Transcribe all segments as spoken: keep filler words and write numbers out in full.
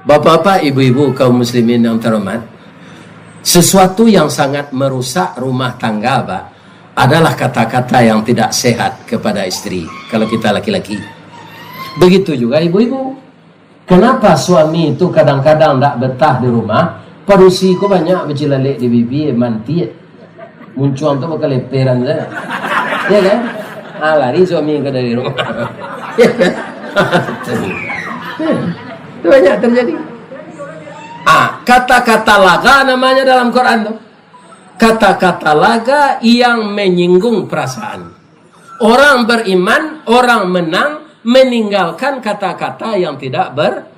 Bapak-bapak, ibu-ibu, kaum muslimin yang terhormat, sesuatu yang sangat merusak rumah tangga, Pak, adalah kata-kata yang tidak sehat kepada istri, kalau kita laki-laki. Begitu juga ibu-ibu. Kenapa suami itu kadang-kadang ndak betah di rumah, padusi ko banyak bacilalek di bibia, mantiak. Muncuang tu bakaleperan sajo. Ya kan? Ah, lari suami ko dari rumah. Ya kan? Itu banyak terjadi. Ah, kata-kata laga namanya dalam Quran tu. Kata-kata laga yang menyinggung perasaan. Orang beriman, orang menang, meninggalkan kata-kata yang tidak ber-,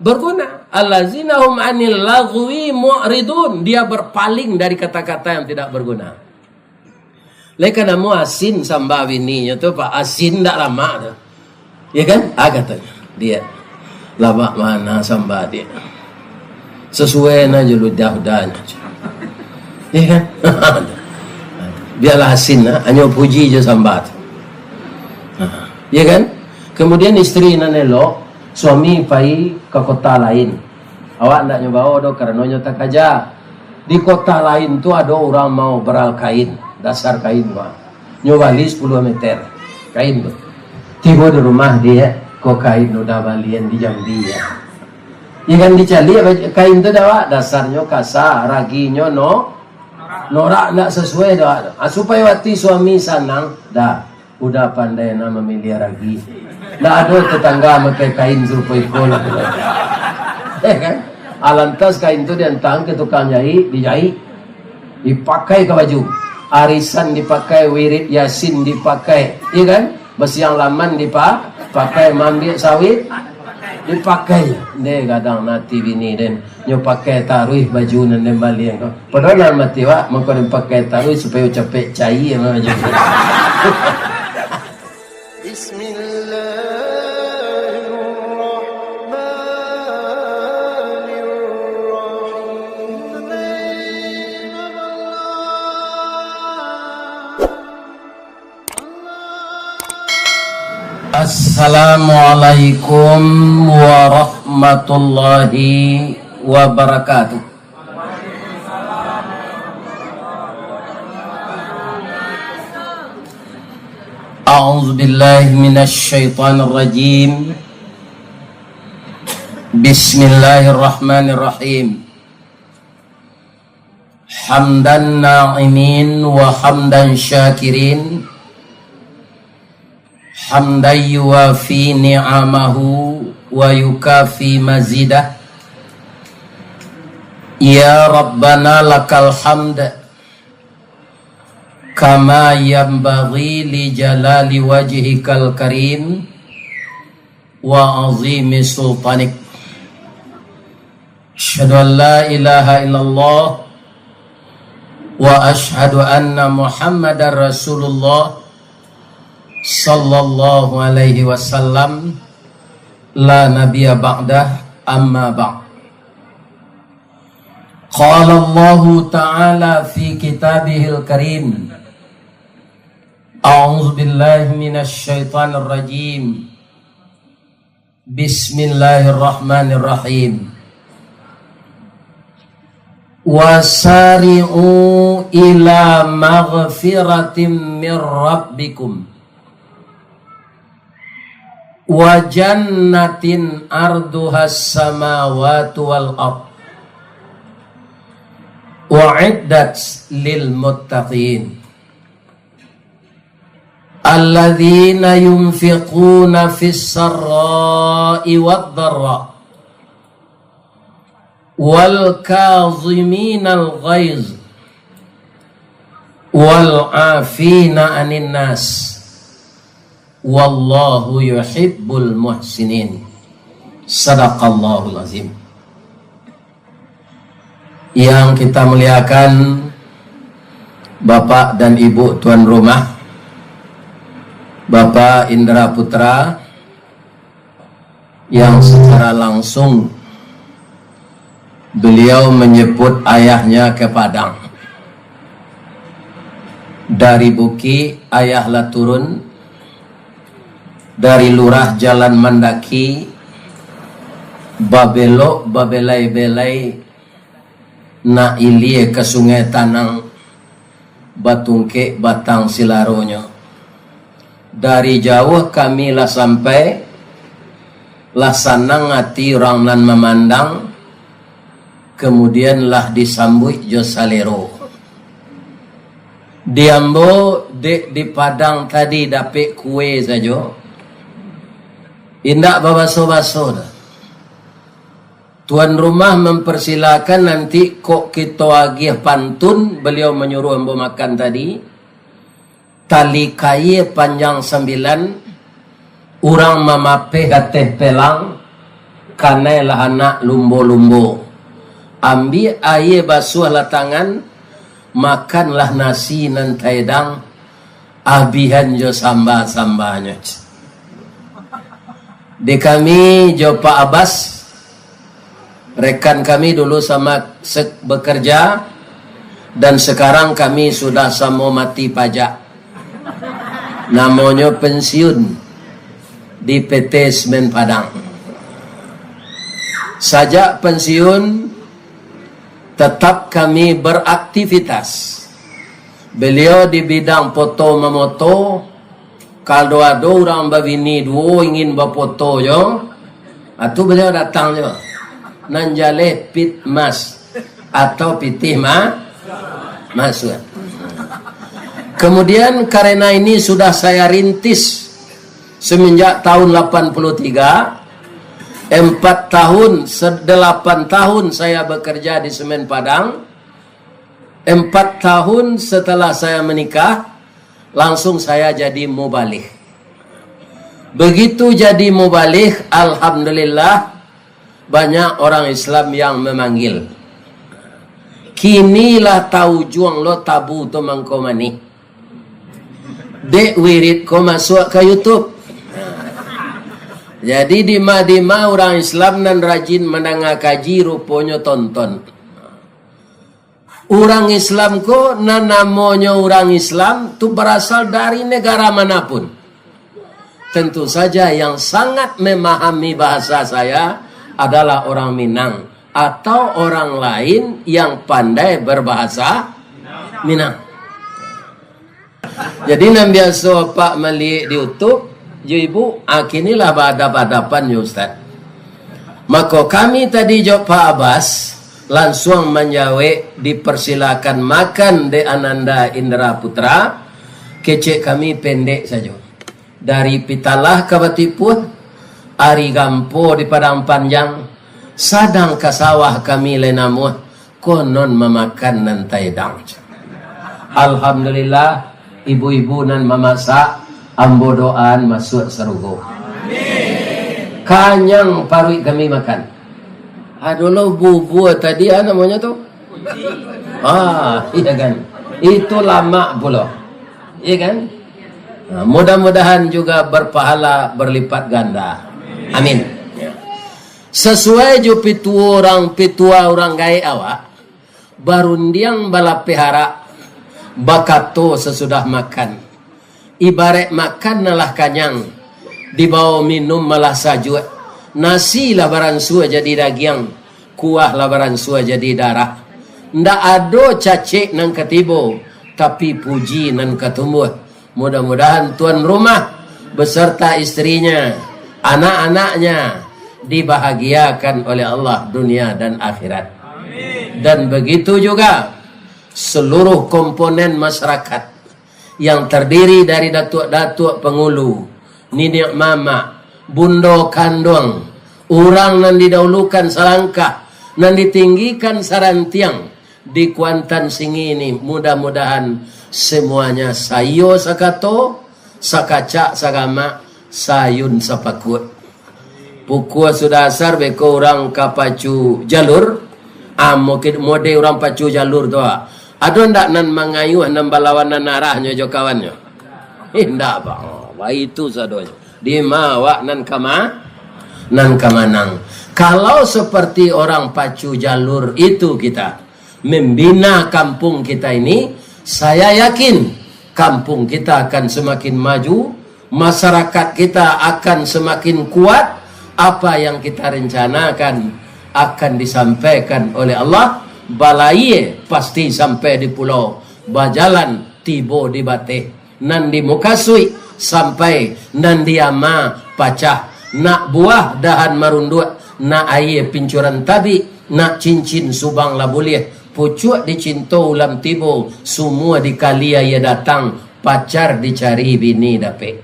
berguna. Allazina hum anil lagwi mu'ridun. Dia berpaling dari kata-kata yang tidak berguna. Lai ka namo asin samba bininyo tu, Pak. Asin ndak lamak tu. Ya kan? Ah, katonyo. Dia, "Lamak bana samba, Diak. Sasuai na jo ludah-udahnyo." Ya kan? Bialah asin, ah. Hanyo puji jo samba tu. Ya kan? Kemudian istri nan elok, suami pai ka kota lain. Awak ndak nyo bao doh, karano nyo takaja. Di kota lain tu ado urang mau baral kain, dasar kain, Pak. Nyo bali sapuluah meter kain tu. Tibo di rumah, "Diak, ko kain udah balian di Jambi, ya." Ya kan, dicaliak baju, kain tu dah, Pak, dasarnyo kasa, raginyo no-, norak, ndak sasuai dah, Pak. Ah, supayo ati suami sanang, dah. Udah pandai na mamiliah ragi. Ndak ado tetangga makai kain sarupo iko lah. Ya kan? Ah, lantas kain tu diantaan ka tukang jaik, dijaik. Dipakai ka baju. Arisan dipakai, wirid Yasin dipakai. Ya kan? Basiang laman dipa-, pakai, maambiak sawit dipakai. Ndeh, gadang ati bini den. Nyo pakai taruih baju nan den balian ko. Padahal dalam ati awak, mangko den pakai taruih supayo capek caia mah baju tu. Bismillahirrahmanirrahim. Assalamualaikum warahmatullahi wabarakatuh. A'udzubillahi minasyaitonirrajim. Bismillahirrahmanirrahim. Hamdan na'imin wa hamdan syakirin, hamdan yuwafi ni'amahu wa yukafi mazidah. Ya Rabbana, lakal hamd, kama yanbaghi li jalali wajhikal karim wa azimi sultanik. Asyhadu an la ilaha illallah wa asyhadu anna Muhammadar Rasulullah sallallahu alaihi wasallam, la nabiyya ba'dah, amma ba'd. Qala Allahu ta'ala fi kitabihil karim. A'udzubillahi minasyaitonirrajim. Bismillahirrahmanirrahim. Wasari'u ila maghfiratin mir rabbikum wa jannatin arduhas samawatu wal ard, u'iddat lil muttaqin. Alladzina yunfiquna fis sarra'i wad dharra, wal kaziminal ghaiz, wal afina anin nas, wallahu yuhibbul muhsinin. Sadaqallahul azim. Yang kita muliakan, Bapak dan Ibu tuan rumah, Bapak Indra Putra, yang secara langsung beliau menjemput ayahnya ke Padang. Dari bukik, ayah lah turun, dari lurah jalan mandaki, Babelok babelai-belai, nak ilia ka Sungai Tanang, batungkek batang silaronyo. Dari jauah kami lah sampai, lah sanang ati urang nan mamandang, kemudian lah disambuik jo salero. Di ambo, dek di Padang tadi dapek kue sajo, indak babaso-baso doh. Tuan rumah mempersilakan, nanti kok kito agiah pantun, beliau menyuruh ambo makan tadi. Tali kaia panjang sambilan, urang mamapeh ateh pelang, kanai lah anak lumbo-lumbo. Ambiak aia basuahlah tangan, makanlah nasi nan taedang, abihan jo samba-sambanyo. Di kami jo Pak Abbas, rekan kami dulu sama se-, bekerja, dan sekarang kami sudah samo mati pajak. Namonyo pensiun di P T Semen Padang. Sajak pensiun, tetap kami beraktivitas. Beliau di bidang foto memoto, kalau ado urang babini duo ingin bafoto jo, ah, tu beliau datang jo. Nan jaleh pit mas atau pitih ma-, masuak. Kemudian, karena ini sudah saya rintis semenjak tahun lapan puluh tiga, empat tahun, se-, delapan tahun saya bekerja di Semen Padang, empat tahun setelah saya menikah, langsung saya jadi mubaligh. Begitu jadi mubaligh, alhamdulillah, banyak orang Islam yang memanggil. Kini lah taujuang lo tabu tu mangko manih. Dek wirid ko masuak ka YouTube. Jadi, dima-dima urang Islam nan rajin mandanga kaji, ruponyo tonton. Urang Islam ko, nan namonyo urang Islam tu barasal dari negara manapun. Tentu saja, yang sangat memahami bahasa saya adalah orang Minang atau orang lain yang pandai berbahasa Minang. Jadi, nan biaso Apak maliek di YouTube, jo Ibu, ah, kini lah baadap-adapan jo Ustaz. Mako, kami tadi jo Pak Abbas, lansuang manjawek, dipersilakan makan dek Ananda Indra Putra, kecek kami pendek sajo. Dari Pitalah ka Batipuah, ari gampo di Padang Panjang, sadang ka sawah kami lai namuah, konon mamakan nan taedang. Alhamdulillah, ibu-ibu nan mamasak, ambo doaan masuak sarugo. Kanyang paruik kami makan. Ado lo bubua tadi, ah, namonyo tu? Ah, iya kan? Itu lamak pulo. Iya kan? Nah, mudah-mudahan juga berpahala berlipat ganda. Amin. Sasuai jo pituo urang, pituah urang gaek awak, barundiang balapeh arak, bakato sasudah makan. Ibaraik makan nan lah kanyang, dibawo minum malah sajuak. Nasi lah baransua jadi dagiang, kuah lah baransua jadi darah. Ndak ado cacek nan ka tibo, tapi puji nan ka tumbuah. Mudah-mudahan tuan rumah beserta istrinya, anak-anaknya dibahagiakan oleh Allah dunia dan akhirat. Dan begitu juga seluruh komponen masyarakat yang terdiri dari datuak-datuak pangulu, niniak mamak, bundo kanduang, urang nan didahulukan salangkah, nan ditinggikan sarantiang, di Kuantan Singi ni, mudah-mudahan semuanya saiyo sakato, sakacak sagamak, saayun sapakut. Pukua sudah asar, beko urang ka pacu jalur, ah, mode, mode urang pacu jalur tu, ah. Ado ndak nan mangayuh, nan balawanan arahnyo jo kawannyo? Indak, Bang. Oh, baitu sadonyo. Dima awak nan ka ma-, nan ka manang? Kalau seperti orang pacu jalur itu kita membina kampung kita ini, saya yakin kampung kita akan semakin maju, masyarakat kita akan semakin kuat, Apa yang kita rencanakan akan disampaikan oleh Allah. Balayia pasti sampai di pulau, bajalan tibo di bateh. Nan di mukasuik sampai, nan di ama pacah. Nak buah dahan marunduak, nak aia pincuran tabik, nak cincin subang lah buliah. Pucuak dicinto ulam tibo, sumua dikali aia datang, pacar dicari bini dapek.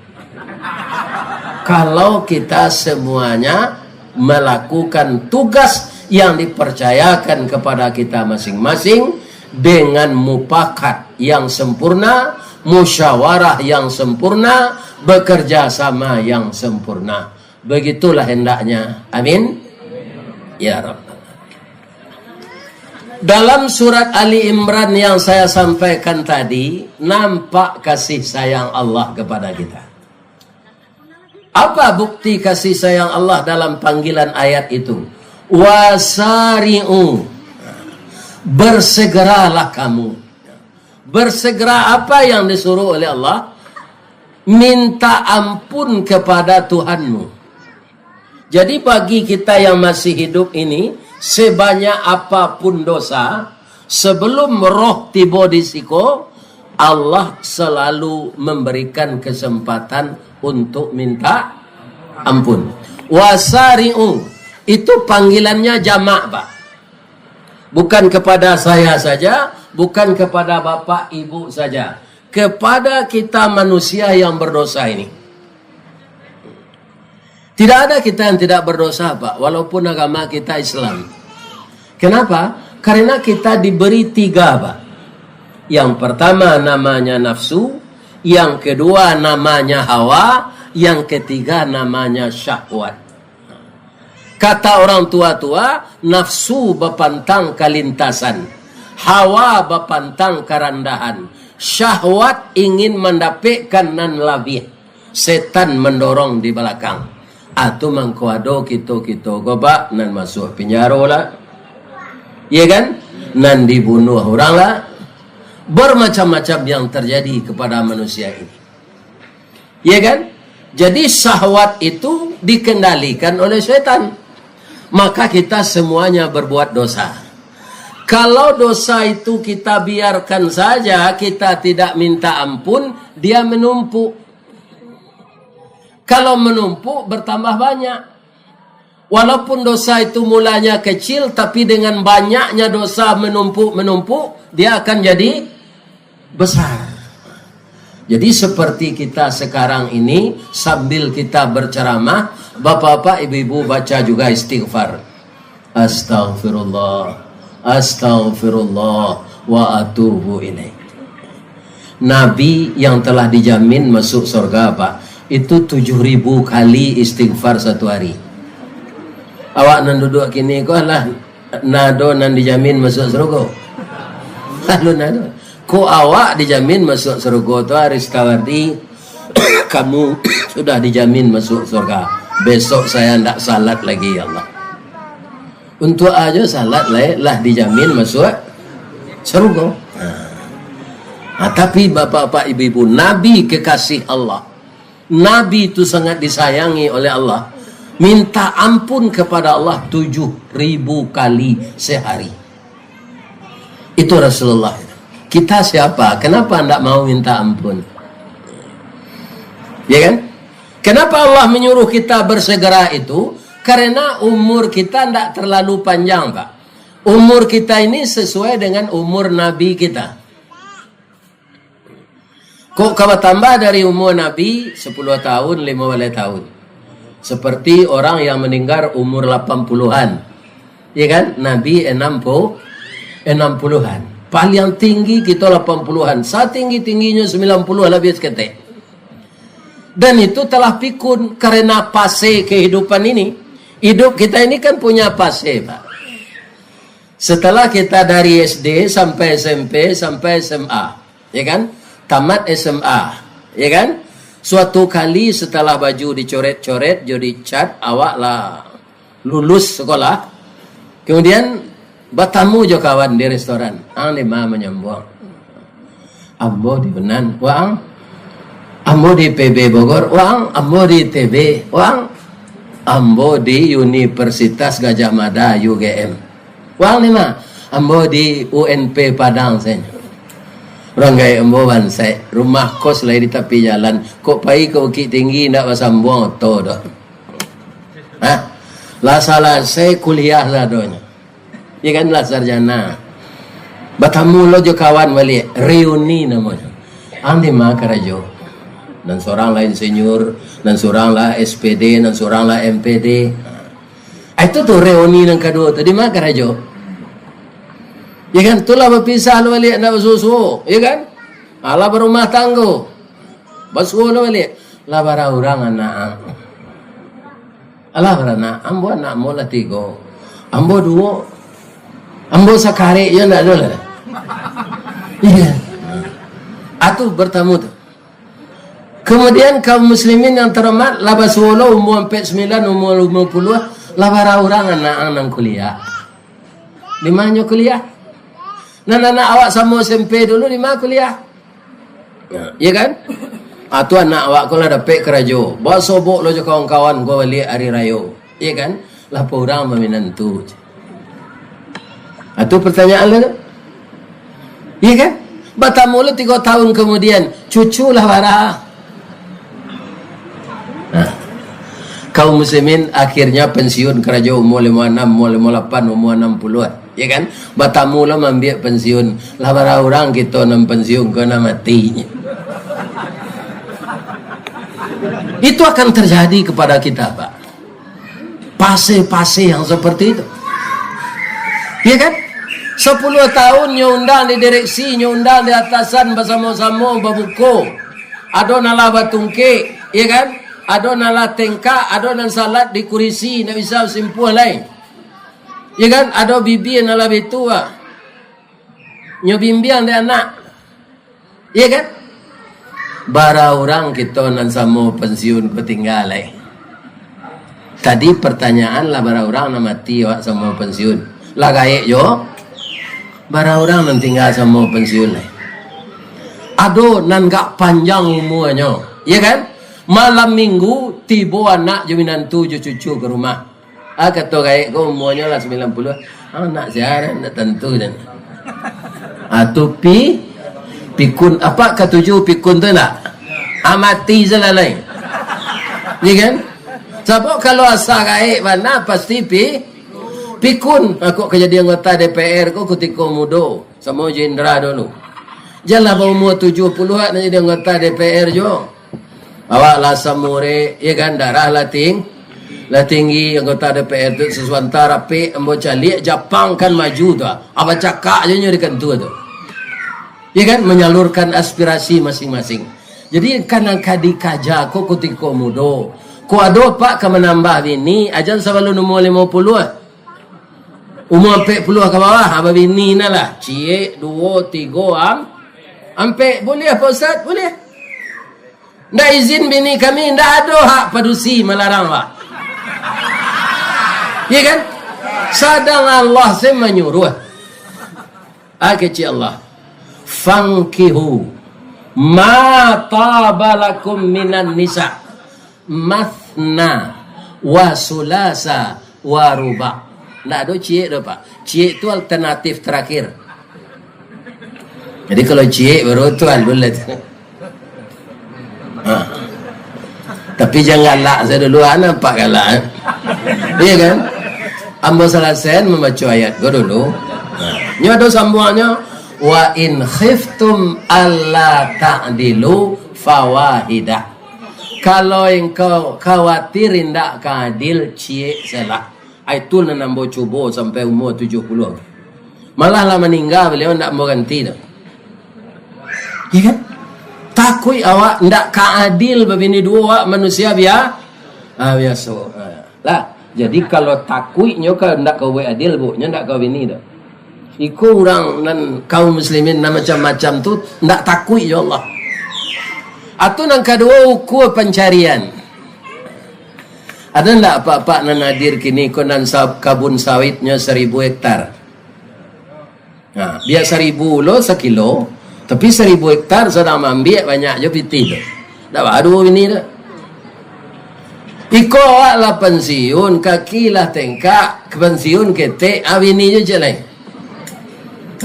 Kalau kita semuanya melakukan tugas yang dipercayakan kepada kita masing-masing dengan mupakat yang sempurna, musyawarah yang sempurna, bekerja sama yang sempurna. Begitulah hendaknya. Amin. Ya Rabbal Alamin. Dalam surat Ali Imran yang saya sampaikan tadi, nampak kasih sayang Allah kepada kita. Apa bukti kasih sayang Allah dalam panggilan ayat itu? Wasari'u, bersegeralah kamu. Bersegera apa yang disuruh oleh Allah? Minta ampun kepada Tuhanmu. Jadi, bagi kita yang masih hidup ini, sebanyak apapun dosa, sebelum roh tibo di siko, Allah selalu memberikan kesempatan untuk minta ampun. Wasari'u, itu panggilannya jamak, Pak. Bukan kepada saya saja, bukan kepada bapak ibu saja. Kepada kita manusia yang berdosa ini. Tidak ada kita yang tidak berdosa, Pak, walaupun agama kita Islam. Kenapa? Karena kita diberi tiga, Pak. Yang pertama namanya nafsu, yang kedua namanya hawa, yang ketiga namanya syahwat. Kata orang tua-tua, nafsu bapantang kalintasan, hawa bapantang karandahan, syahwat ingin mandapekkan nan labiah, setan mandorong di balakang. Ah, tu mangko ado kito-kito ko, Pak, nan masuak pinjaro lah. Iya kan? Nan dibunuah urang lah. Bermacam-macam yang terjadi kepada manusia ini. Ya kan? Jadi, syahwat itu dikendalikan oleh setan. Maka kita semuanya berbuat dosa. Kalau dosa itu kita biarkan saja, kita tidak minta ampun, dia menumpuk. Kalau menumpuk, bertambah banyak. Walaupun dosa itu mulanya kecil, tapi dengan banyaknya dosa menumpuk-menumpuk, dia akan jadi besar. Jadi, seperti kita sekarang ini, sambil kita berceramah, bapak-bapak, ibu-ibu baca juga istighfar. Astaghfirullah, astaghfirullah, wa atubu ilaih. Nabi yang telah dijamin masuk surga, Pak, itu tujuh ribu kali istighfar satu hari. Awak nan duduak kini ko lah nado nan dijamin masuk surga? Lalu nado. Ko awak dijamin masuk surga tu, Ristawardi, kamu sudah dijamin masuk surga. Besok saya ndak salat lagi, ya Allah. Untuak ajo salat lai, lah dijamin masuak sarugo. Ha. Ha, tapi bapak-bapak, ibu-ibu, Nabi kekasih Allah, Nabi tu sangat disayangi oleh Allah, minta ampun kepada Allah tujuh ribu kali sehari. Itu Rasulullah. Kita siapa? Kenapa ndak mau minta ampun? Ya kan? Kenapa Allah menyuruh kita bersegera itu? Karena umur kita ndak terlalu panjang, Pak. Umur kita ini sesuai dengan umur Nabi kita. Kok ka batambah dari umur Nabi sepuluh tahun, lima baleh tahun. Seperti orang yang meninggal umur lapan puluhan. Ya kan? Nabi enam puluh, enam puluhan. Paling tinggi kita lapan puluhan. Satinggi-tingginyo sembilan puluh labiah saketek. Dan itu telah pikun karena fase kehidupan ini. Hidup kita ini kan punya fase, Pak. Setelah kita dari S D sampai S M P, sampai S M A, ya kan? Tamat S M A, ya kan? Suatu kali setelah baju dicoret-coret, jo dicat, awak lah lulus sekolah. Kemudian, batamu jo kawan di restoran. Ang di ma manyambuang? Ambo di Unan, wang. Ambo di P B Bogor, wang. Ambo di I T B, wang. Ambo di Universitas Gajah Mada, U G M. Wang di ma? Ambo di U N P Padang, sen. Urang gaek ambo bansaik, rumah kos lai di tapi jalan. Kok pai ka Bukittinggi, indak basambuang oto doh. Hah? Lah salasai kuliah sadonyo. Ya kan, lah sarjana. Batamu lo jo kawan baliak, reuni namonyo. Ang di ma karajo? Nan surang lah insinyur, nan surang lah S P D, nan surang lah M P D. Ah, itu tu reuni nan kaduo tu, di ma karajo? Ya kan, tu lah bapisah lo baliak, ndak basuo-suo, ya kan? Alah barumah tanggo. Basuo lo baliak. Lah bara urang anak. Alah baranak, ambo anak ambo lah tigo. Ambo duo. Ambo sakarek je ndak ado lah. Iya. Atu bertamu tu. Kemudian kaum muslimin yang terhormat, lah basuo lo umua ampek sambilan, umua limo puluah, lah bara urang anak ang nan kuliah. Di ma nyo kuliah? Nan anak awak samo S M P dulu, di ma kuliah? Ya, ya kan? Ah, tu anak awak ko lah dapek karajo. Basobok lo jo kawan-kawan ko baliak ari rayo. Ya kan? Lah apo urang baminantu. Ah, tu pertanyaan lah tu. Ya kan? Batamu lo tigo tahun kemudian, cucu lah bara. Nah, kaum muslimin akhirnya pensiun karajo umur limo anam, umur limo lapan, umur anam puluah. Ya kan? Batamu lah maambiak pensiun. Lah bara urang kito nan pensiun ko nan mati. Itu akan terjadi kepada kita, Pak. Fase-fase yang seperti itu. Ya kan? Sepuluh tahun nyo undang di direksi, nyo undang di atasan, basamo-samo babuko. Ado nan lah batungkek, ya kan? Ado nan lah tengkak, ado nan salat di kurisi, ndak bisa basimpuah lai. Ya kan? Ado bibia nan lah bitu, ah. Nyo bimbiang dek anak. Iya kan? Bara urang kito nan samo pensiun ko tingga lai. Tadi pertanyaan lah, bara urang nan mati awak samo pensiun. Lah gaek jo. Bara urang nan tingga samo pensiun lai. Ado nan agak panjang umuanyo. Iya kan? Malam minggu, tibo anak jo minantu jo cucu ka rumah. Ah, kato gaek ko umuanyo lah sambilan puluah. Ah, anak sia, ndak tantu dan. Ah, tu pi-, pikun, apak katuju pikun tu ndak? Ah, mati se lah lai. Iya kan? Sabab kalau asa gaek bana, pasti pi-, pikun. Aku ka jadi anggota D P R ko kutiko mudo, samo jo Indra dulu. Janlah baumua tujuah puluah nak jadi anggota D P R juo. Awak lah samurek, ya kan, darah lah ting-, lah tinggi, anggota D P R tu sasuanta rapek, ambo caliak Japang kan maju tu, ah. Abah cakak je nyo di kantua tu. Ya kan, menyalurkan aspirasi masing-masing. Jadi, kan nan ka dikaja ko kutiko mudo. Ko ado pak ka manambah bini, ajan sabalun umua limo puluah. Umua ampek puluah ka bawah, abah bini nah lah. Ciek, duo, tigo, am-, ampek. Buliah, Pak Ustaz? Buliah. Ndak izin bini kami, ndak ado hak padusi malarang, Pak. Ya kan? Sadang Allah se manyuruah. Ah, kecek Allah. "Fankihu ma taba lakum minan nisa, mathna wa sulasa wa ruba." Ndak ado ciek do, Pak. Ciek tu alternatif terakhir. Jadi kalau ciek baru tu alun lah tu. Ha. Tapi jan galak sajo dulu, ha, nampak galak, eh. Iya kan? Ambo salasaian mambaco ayat ko dulu. Ha. Nyo ado sambuangnyo, "Wa in khiftum alla ta'dilu fawahidah." Kalau engkau khawatir indak ka adil, ciek sajolah. Ai, tu nan ambo cubo sampai umua tujuah puluah. Malah lah maningga baliau, ndak ambo ganti tu. Ya kan? Takuik awak ndak ka adil babini duo, awak manusia bia-, ah, biaso. Ah, lah, jadi kalau takuiknyo ka ndak ka buek adil, Bu, nyo ndak ka bini tu. Iko urang nan kaum muslimin nan macam-macam tu ndak takuik jo Allah. Atu nan kaduo, ukua pancarian. Ado ndak apak-apak nan hadir kini ko nan sa-, kabun sawitnyo saribu hektar? Nah, bia saribu lo sakilo, tapi saribu hektar sadang maambiak banyak jo pitih tu. Ndak baa duo bini tu. Iko awak lah pensiun, kaki lah tengkak, pensiun ketek, ah, bini jo ciek lain.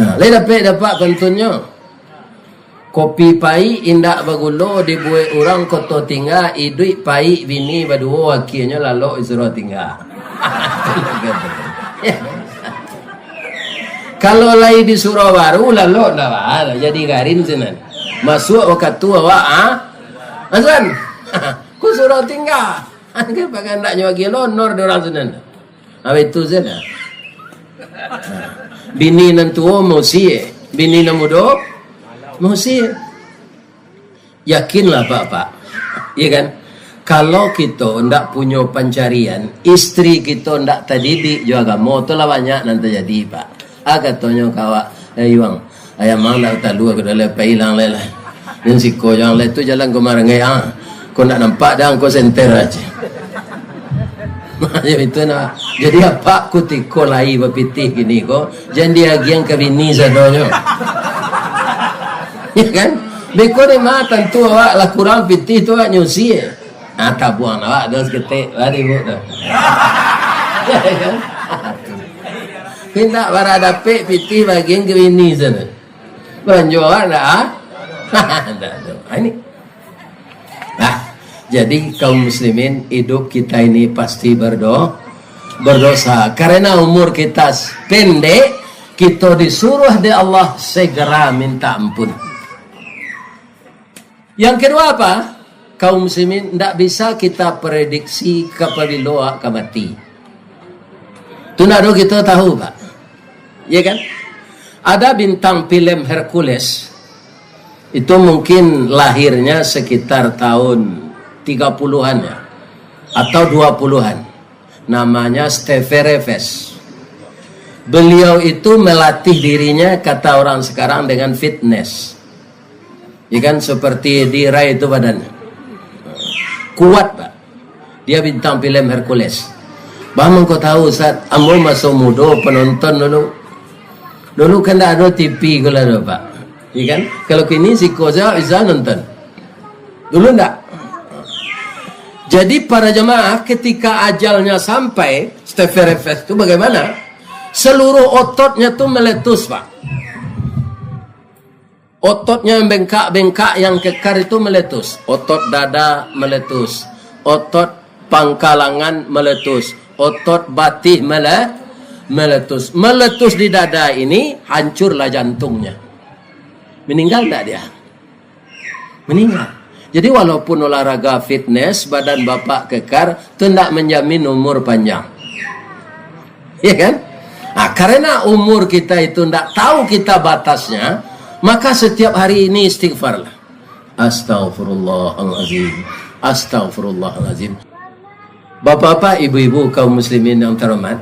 Nah, lai dapek dapat pantunnyo. Kopi paik indak bagulo dibuek urang Koto Tingga, iduik paik bini baduo, akienyo lalok di surau tingga. Kalau lai di surau baru, lalok ndak baa, jadi garin sinan. Masuak wakatu awak, ah? Azan. Ku surau tingga. Kan pagandak nyo bagi lonor di urang sinan. Awak itu sajo. Bini nan tuo mausia, bini nan mudo mausia. Yakinlah, Pak-pak. Iya kan? Kalau kito ndak punyo pancarian, istri kito ndak tadidik jo agamo, tu lah banyak nan tajadi, Pak. Ah, katonyo ka awak, "Eh, Yuang, ayam ang ndak talua ko, dah lai pai lah lai lah. Nan siko jo ang lai tu jalan ko maranggai, ah. Ko ndak nampak dah, ko senter aja." Macam itu nah. Jadi, apak kutiko lai bapitih kini ko, jan diagiang ka bini sadonyo. Ya kan? Beko ni mah tantu awak lah kurang pitih tu awak nyusi. Ah, tabuang awak dah saketek, lah ribut dah. Ya kan? Minta bara dapek pitih bagian ka bini sana. Banjo awak ndak, ah? Ndak tu. Ah, ini. Nah, jadi kaum muslimin, hidup kita ini pasti berdo-, berdosa. Karena umur kita s-, pendek, kita disuruh dek Allah segera minta ampun. Yang kedua apa? Kaum muslimin, ndak bisa kita prediksi kapabilo awak ka mati. Tu ndak ado kita tahu, Pak. Ya kan? Ada bintang film Hercules. Itu mungkin lahirnya sekitar tahun tiga puluhan ya, atau dua puluhan. Namanya Steve Reeves. Beliau itu melatih dirinya, kata orang sekarang, dengan fitness. Ya kan, seperti dirai itu badannya. Kuat, Pak. Dia bintang film Hercules. Bah, mangko tahu, Ustaz, ambo maso mudo penonton dulu. Dulu kan ndak ado T V ko lah do, Pak. Ya kan? Kalau kini siko sajo bisa nonton. Dulu ndak. Jadi, para jemaah, ketika ajalnya sampai, Steve Reeves itu bagaimana? Seluruh ototnya tu meletus, Pak. Ototnya yang bengkak-bengkak, yang kekar itu meletus. Otot dada meletus. Otot pangkalangan meletus. Otot batih mele-, meletus. Meletus di dada ini, hancurlah jantungnya. Meninggal ndak dia? Meninggal. Jadi, walaupun olahraga fitness, badan bapak kekar, tu ndak menjamin umur panjang. Ya kan? Nah, karena umur kita itu ndak tahu kita batasnya, maka setiap hari ini istighfarlah. Astaghfirullahalazim. Astaghfirullahalazim. Bapak-bapak, ibu-ibu, kaum muslimin yang terhormat,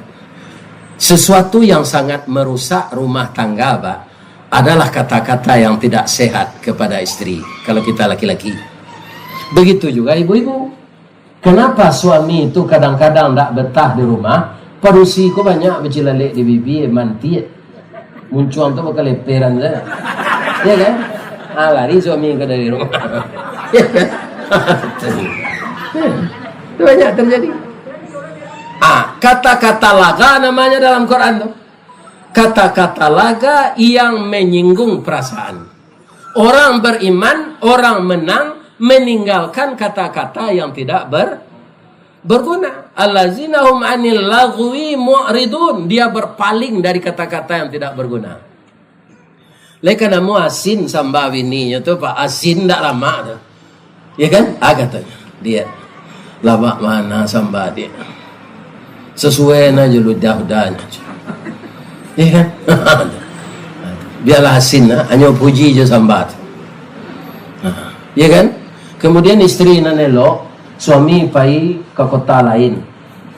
sesuatu yang sangat merusak rumah tangga, Pak, adalah kata-kata yang tidak sehat kepada istri, kalau kita laki-laki. Begitu juga ibu-ibu. Kenapa suami itu kadang-kadang ndak betah di rumah? Padusi ko banyak bacilalek di bibia, mantiak. Muncuang tu bakaleperan sajo. Ya kan? Ah, lari suami ko dari rumah. Ya kan? Itu banyak terjadi. Ah, kata-kata laga namanya dalam Quran tu. Kata-kata laga yang menyinggung perasaan. Orang beriman, orang menang, meninggalkan kata-kata yang tidak ber-, berguna. Allazina hum anil laghwi mu'ridun. Dia berpaling dari kata-kata yang tidak berguna. Lai ka namo asin samba bininyo tu, Pak. Asin ndak lamak tu. Ya kan? Ah, katonyo. Dia. Lamak ma nan samba dia. Sasuai nan jo ludah-udahnyo. Ya kan? Bialah asin lah. Hanyo puji jo samba tu. Ha. Ya kan? Kemudian isteri nan elok, suami pai ka kota lain.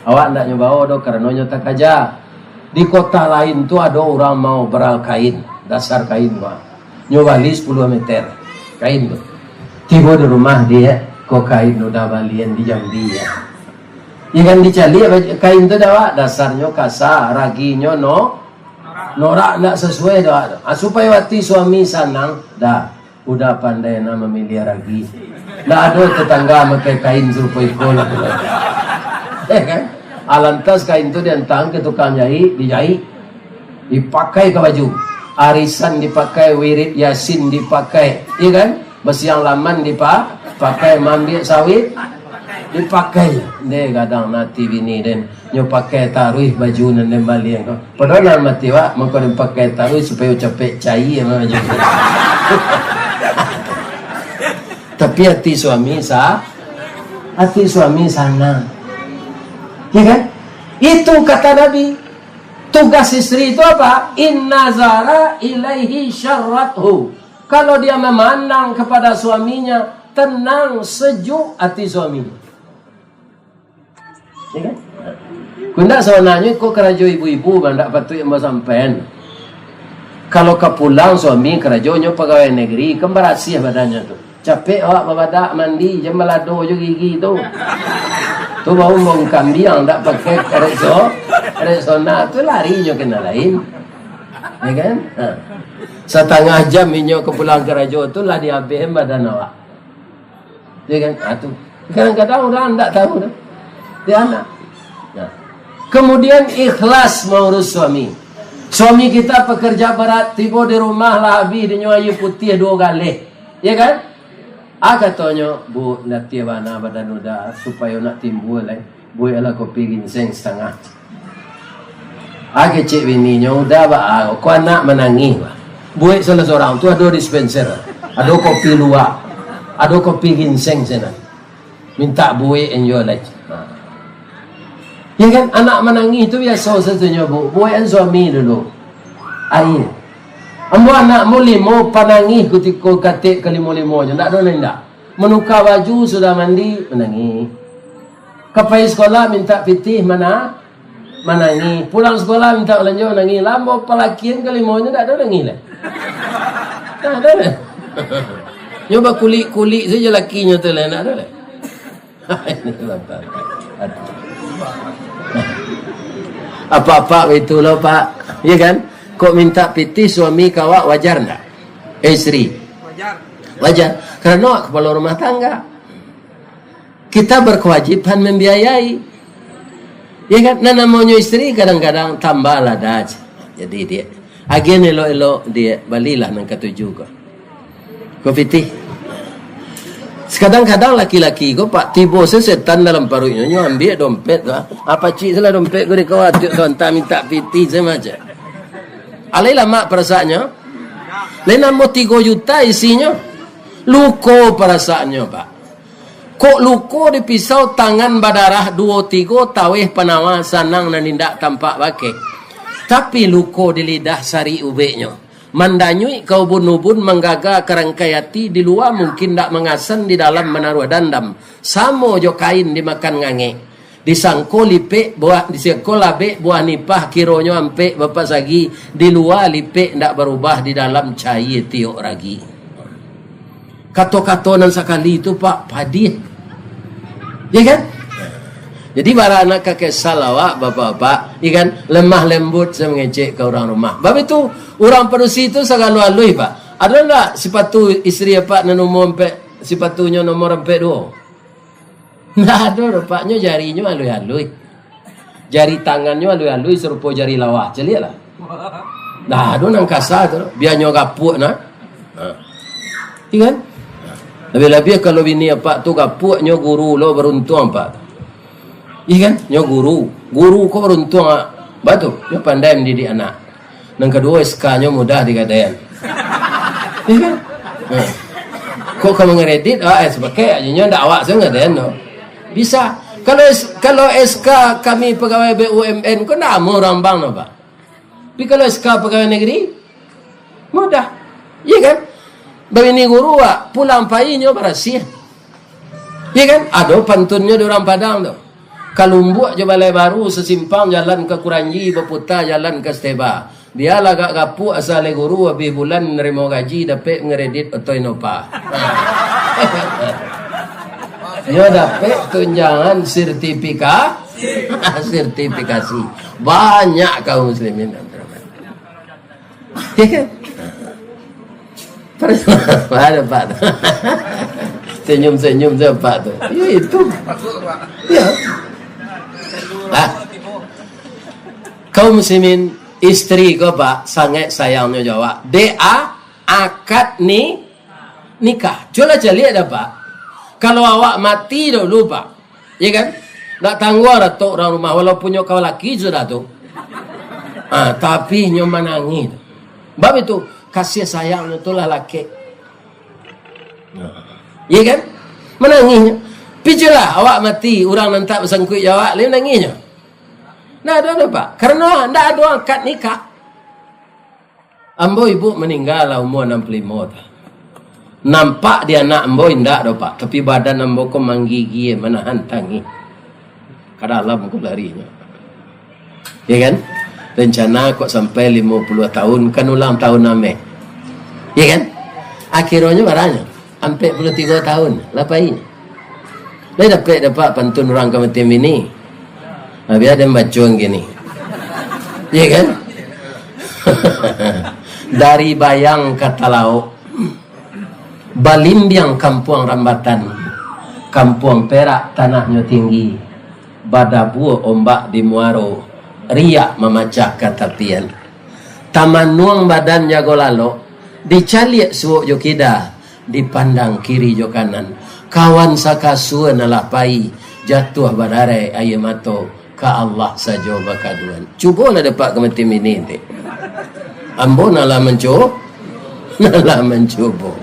Awak ndak nyo bao doh, karano nyo takaja. Di kota lain tu ado urang maobral kain, dasar kain, Pak. Nyo bali sapuluah meter kain tu. Tibo di rumah dia, ko kain udah balian di Jambi ya. Ya kan, dicaliak baju, kain tu dah, Pak, dasarnyo kasa, raginyo no, norak, ndak sasuai doh. Ah, supayo ati suami sanang, dah. Udah pandai nah mamiliah ragi. Ndak ado tetangga makai kain sarupo iko lah. Eh, kan? Alantas kain tu diantaan ka tukang jahik, dijahik. Dipakai ka baju. Arisan dipakai, wirid Yasin dipakai. Iya, kan? Basiang laman dipa-, pakai, maambiak sawit dipakai. Deh, gadang ati bini den. Nyo pakai taruih baju nan den balian ko. Padahal dalam ati awak, mangko den pakai taruih supayo capek caia mah baju tu. Tapi ati suami sa-, ati suami sanang. Ya, kan? Itu kata Nabi. Tugas istri itu apa? In nazara ilaihi syarrathu. Kalau dia memandang kepada suaminya, tenang, sejuk hati suaminya. Ya, kan? Kok ndak, sabananyo ko karajo ibu-ibu, bah, ndak patuik ambo sampaian. Kalau ka pulang suami karajonyo pagawai negeri, kan barasiah badannyo tu. Capek awak babadak, mandi, jan balado jo gigi tu. Tu baru ambo kambiang, ndak pakai Rexo-, Rexona, tu lari nyo ka nan lain. Ya, kan? Ha. Satangah jam inyo ka pulang karajo tu lah diabihan badan awak. Ya, kan? Ah, tu. Kadang-kadang urang ndak tahu tu. Dia anak. Nah. Kemudian ikhlas mengurus suami. Suami kita pekerja berat, tibo di rumah lah habih dinyo aia putiah duo galeh. Ya, kan? Ah, katonyo, "Bu, latiah bana badan uda, supayo nak timbul, eh. Bueklah kopi ginseng satangah." Ah, kecek bininyo, "Uda, ba, ah, ko anak manangih, ba. Buek salah surang, tu ado dispenser, ado kopi luwak, ado kopi ginseng sinan. Mintak buek an juo lai." Ha. Ya, kan, anak manangih tu biaso satunyo, Bu. Buekan suami dulu. Aia. Ambo anak ambo limo panangih kutiko katek kalimo-limonyo. Ndak ado lai ndak. Manuka baju sudah mandi, manangih. Ka pai sekolah mintak pitih, mana? Manangih. Pulang sekolah mintak balanjo, manangih. Lah ambo palakian kalimonyo, ndak ado nangih lai. Ndak ado lai. Nyo bakulik-kulik sajo lakinyo tu lai, ndak ado lai. Apa-apa baitulah, Pak. Ya, kan? Kok mintak pitih suami ka awak, wajar ndak? Eh, isteri. Wajar. Wajar. Karena awak kepala rumah tangga. Kita berkewajiban membiayai. Ya, kan? Nah, namonyo isteri kadang-kadang tambah lah dah. Jadi, dia agian elok-elok, dia balilah nan katuju ko. Ko pitih. Sakadang-kadang laki-laki ko, Pak, tibo se setan dalam paruiknyo, nyo ambiak dompet tu, ah. Apa cik salah dompet ko di kawah, tiok sontak mintak pitih se macam. Alai lamak perasaannyo. Lai namo tigo juta isinyo. Luko perasaannyo, Pak. Kok luko di pisau, tangan badarah duo tigo, taweh panawa, sanang nan indak tampak bakeh. Tapi luko di lidah, sarik ubeknyo. Mandanyuik ka ubun-ubun, manggaga ka rangkai ati, di lua mungkin ndak mangasan, di dalam manaruah dandam. Samo jo kain dimakan ngangek. Disangko lipek buah, disangko labek buah nipah, kironyo ampek bapasagi, di lua lipek ndak barubah, di dalam caia tiok ragi. Kato-kato nan sakali tu, Pak, padiah. Ya, kan? Jadi, bara anak ka kesal awak, bapak-bapak, ya, kan? Lemah lembut se mangecek ka urang rumah. Bab itu, urang padusi tu sagalo aluih, Pak. Ado ndak sipatu isteri apak nan umua ampek, sipatunyo nomor ampek duo? Ndak ado doh, Pak. Nyo jarinyo aluih-aluih. Jari tangannyo aluih-aluih sarupo jari lawah. Caliaklah. Ndak ado nan kasa tu. Bianyo gapuak nah. Ha. Iya, kan? Labiah-labiah kalau bini apak tu gapuak, nyo guru lo, baruntuang apak tu. Iya, kan? Nyo guru. Guru ko baruntuang, ah. Batua. Nyo pandai mandidik anak. Nan kaduo, S K-nyo mudah digadaian. Iya, kan? Nah. Kok ka mangaredit, ah, eh, sabagai aja nyo ndak awak sajo gadaian tu. Bisa. Kalau S-, kalau S K kami pagawai B U M N ko ndak amuah urang bank no, Pak. Tapi kalau S K pagawai negeri, mudah. Iya, kan? Babini guru, Pak, pulang pai nyo barasiah. Iya, kan? Ado pantunnyo di urang Padang tu. Kalumbuak jo Balai Baru, sasimpang jalan ka Kuranji, baputa jalan ka Steba. Bialah agak gapuak, asa lai guru, abih bulan narimo gaji, dapek ngeredit oto Innova. Nyo dapek tunjangan sertifika-, sertifikasi. Banyak kaum muslimin. Ya, kan? Ada, Pak, tu. Senyum-senyum saja, Pak, tu. Ya, itu. Ya. Ah. Kaum muslimin, istri ko, Pak, sangaik sayangnyo jo awak. Dek a-, akad ni, nikah. Cubolah caliak dah, Pak. Kalau awak mati dulu, Pak. Ya kan? Ndak tangguang dah tu urang rumah, walaupun nyo kawan laki sudah tu. Ah, tapi nyo manangih tu. Bab itu, kasih sayang tu lah lakek. Ya kan? Manangihnyo. Piculah awak mati, urang nan tak basangkuik jo awak, lai manangihnyo. Ndak ado doh, Pak. Karano ndak ado akad nikah. Ambo ibu maningga lah umua anam puluah limo tahun. Nampak di anak ambo indak doh, Pak. Tapi badan ambo ko manggigia manahan tangih. Ka dalam ko larinyo. Ya kan? Rencana kok sampai limo puluah tahun, kan ulang tahun ameh. Ya kan? Akhironyo baranyo, ampek puluah tigo tahun, lah pai. Lai dapek, dapat pantun urang ka mati bini. Nah, bia den baco kini. Ya kan? Dari Bayang ka Talaok. Balimbiang kampuang Rambatan, Kampuang Perak tanahnyo tinggi, badabua ombak di muaro, riak mamacah ka tapian. Tamanuang badan jago lalok, dicaliak suok jo kida, dipandang kiri jo kanan. Kawan sakasua nan lah pai, jatuah badarai aia mato, ka Allah sajo bakaduan. Cubolah dapat ka mati bini, dek. Ambo nan lah mancu-, nan lah mancubo.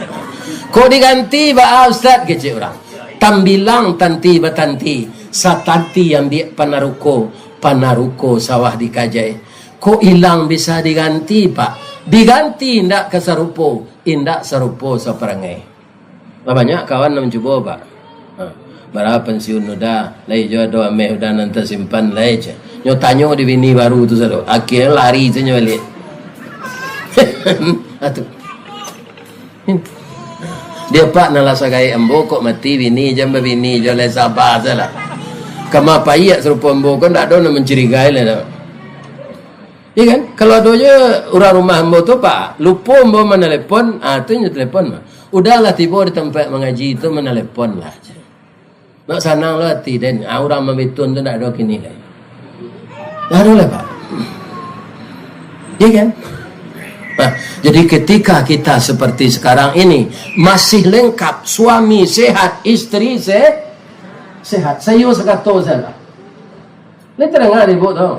Kok diganti baa, Ustaz, kecek urang. Tambilang tanti batanti, satanti ambiak panaruko, panaruko sawah dikajai. Kok ilang bisa diganti, Pak? Diganti indak ka sarupo, indak sarupo saparangai. Lah banyak kawan nan mancubo, Pak. Ha, bara pensiun udah, lai jo ado ameh udah nan tasimpan, lai je. Nyo tanyo di bini baru tu sado. Akhirnyo lari sajo baliak. Atu. Dia, Pak, nan lah sagaek ambo kok mati bini, jan babini jo lai, saba sajolah. Kama paiak sarupo ambo ko ndak ado nan mancurigai lai dah. Iya kan? Kalau ado je urang rumah ambo tu, Pak, lupo ambo manalepon, ah, tu nyo telepon mah. Udahlah tibo di tampek mangaji tu, manalepon lah. Nak sanang lo ati den. Ah, urang mambitun tu ndak ado kini lai. Ndak ado lai, Pak. Iya kan? Nah, jadi ketika kita seperti sekarang ini, masih lengkap, suami sehat, istri se-, sehat. Sayo sakato sajolah. Lai tadanga dek Ibuk tu?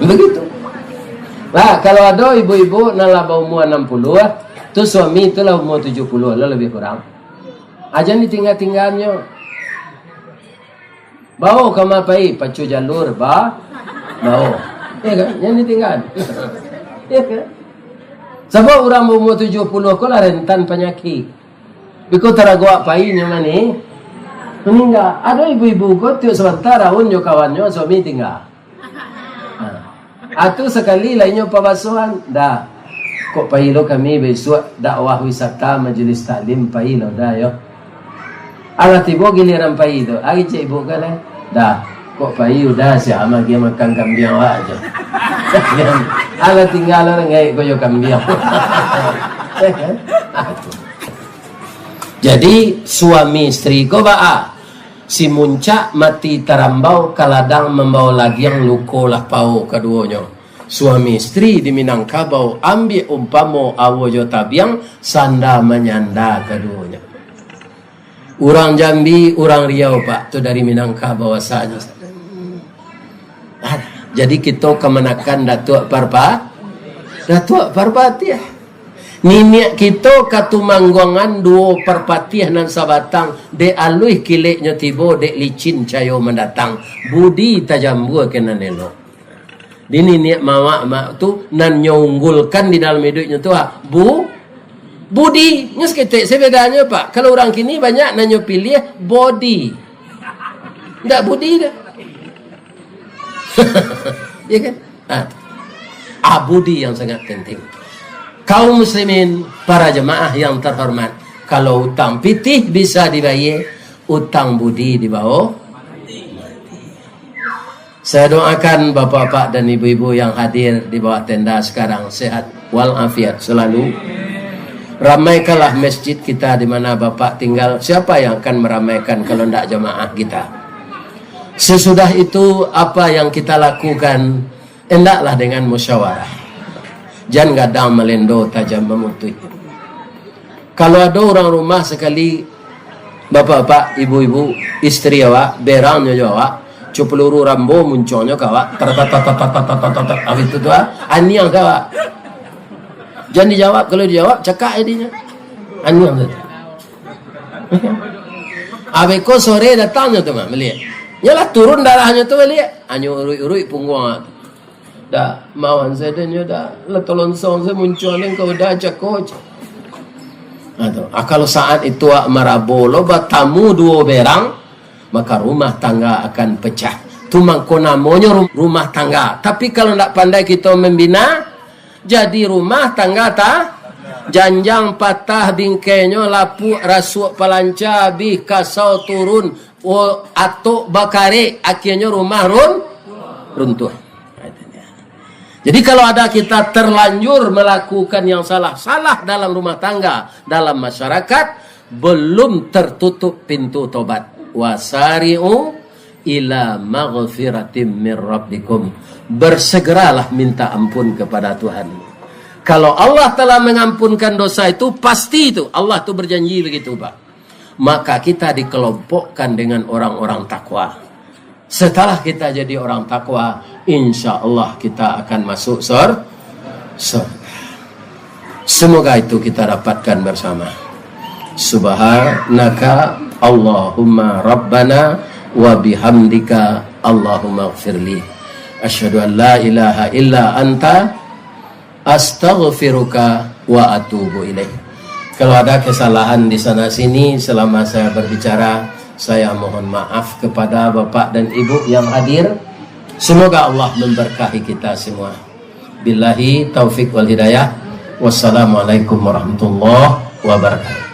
Begitu. Lah, kalau ado ibu-ibu nan lah baumua anam puluah, tu suami tu lah umua tujuah puluah lah, labiah kurang. Jan ditingga-tinggannyo. Bao kama pai, pacu jalur, ba-, bao. Iya kan? Jan ditingga. Iya kan? Sabab urang baumua tujuah puluah ko lah rentan panyakik. Biko taragoak pai nyo mani-, maningga. Ado ibu-ibu ko tiok sabanta raun jo kawannyo, suami tingga. Ha. Atu sakali lai nyo pabasuahan, dah. Kok pai lo kami bisuak dakwah wisata majelis taklim, pai lo dah yo. Alah tibo giliran pai tu, ari cek ibu kan, eh? Dah. Kok pai udah siap magi makan kambiang awak aja. Alah tingga lo rengai ko yo kambiang. Jadi suami isteri ko baa? Si muncak mati tarambau, ka ladang mambao lagiang, luko lah pao kaduonyo. Suami isteri di Minangkabau, ambiak umpamo aua jo tabiang, sanda manyanda kaduonyo. Urang Jambi, urang Riau, Pak, tu dari Minangkabau asalnyo. Ah, jadi kito kamanakan Datuak Parpa-, Datuak Parpatiah. Niniak kito Katumangguangan duo Parpatiah nan sabatang, dek aluih kileknyo tibo, dek licin cayo mandatang. Budi tajambua ka nan elok. Di niniak mamak mak tu, nan nyo unggulkan di dalam iduiknyo tu, ah, bu-, budi. Nyo saketek se bedanyo, Pak. Kalau urang kini banyak nan nyo piliah body. Ndak budi dah. Ya kan? Nah, ah, budi yang sangat penting. Kaum muslimin, para jemaah yang terhormat, kalau utang pitih bisa dibayie, utang budi dibao mati. Saya doakan bapak-bapak dan ibu-ibu yang hadir di bawah tenda sekarang sehat walafiat selalu. Ramaikanlah masjid kita di mana Bapak tinggal. Siapa yang akan meramaikan kalau ndak jamaah kita? Sesudah itu, apa yang kita lakukan, hendaklah dengan musyawarah. Jan gadang malendo, tajam mamutuih. Kalau ado urang rumah sakali, bapak-bapak, ibu-ibu, isteri awak, berangnyo jo awak, co peluru Rambo muncuangnyo ka awak, tar, tar, tar, tar, tar, tar, tar, tar, habis tu, tu, ah, aniang ka awak. Jan dijawab, kalau dijawab, cakak jadinyo. Aniang tu. Abih ko sore datangnyo tu mah, baliak. Nyo lah turun darahnyo tu baliak. Anyo uruik-uruik pungguang awak tu. Dak, mawan sadonyo dak. Lah tolonsong se muncuang den ka udah cako. Nah, tu. Ah, kalau saat itu awak marabo lo batamu duo berang, maka rumah tangga akan pecah. Tu mangko namonyo ru-, rumah tangga. Tapi kalau ndak pandai kito mambina, jadi rumah tangga ta-, janjang patah bingkainyo, lapuak rasuak palanca, abih kasau turun, o-, atok bakarek, akhirnyo rumah run-, runtuh. Jadi kalau ada kita terlanjur melakukan yang salah, salah dalam rumah tangga, dalam masyarakat, belum tertutup pintu tobat. Wasari'u ila maghfiratim mir rabbikum. Bersegeralah minta ampun kepada Tuhan. Kalau Allah telah mengampunkan dosa itu, pasti itu. Allah tu berjanji begitu, Pak. Maka kita dikelompokkan dengan orang-orang takwa. Setelah kita jadi orang takwa, insya Allah kita akan masuk sur-, surga. Semoga itu kita dapatkan bersama. Subhanaka Allahumma Rabbana wa bihamdika Allahumma gfirli. Asyhadu an la ilaha illa anta, astaghfiruka wa atubu ilaik. Kalau ada kesalahan di sana sini selama saya berbicara, saya mohon maaf kepada Bapak dan Ibu yang hadir. Semoga Allah memberkahi kita semua. Billahi taufik wal hidayah. Wassalamualaikum warahmatullahi wabarakatuh.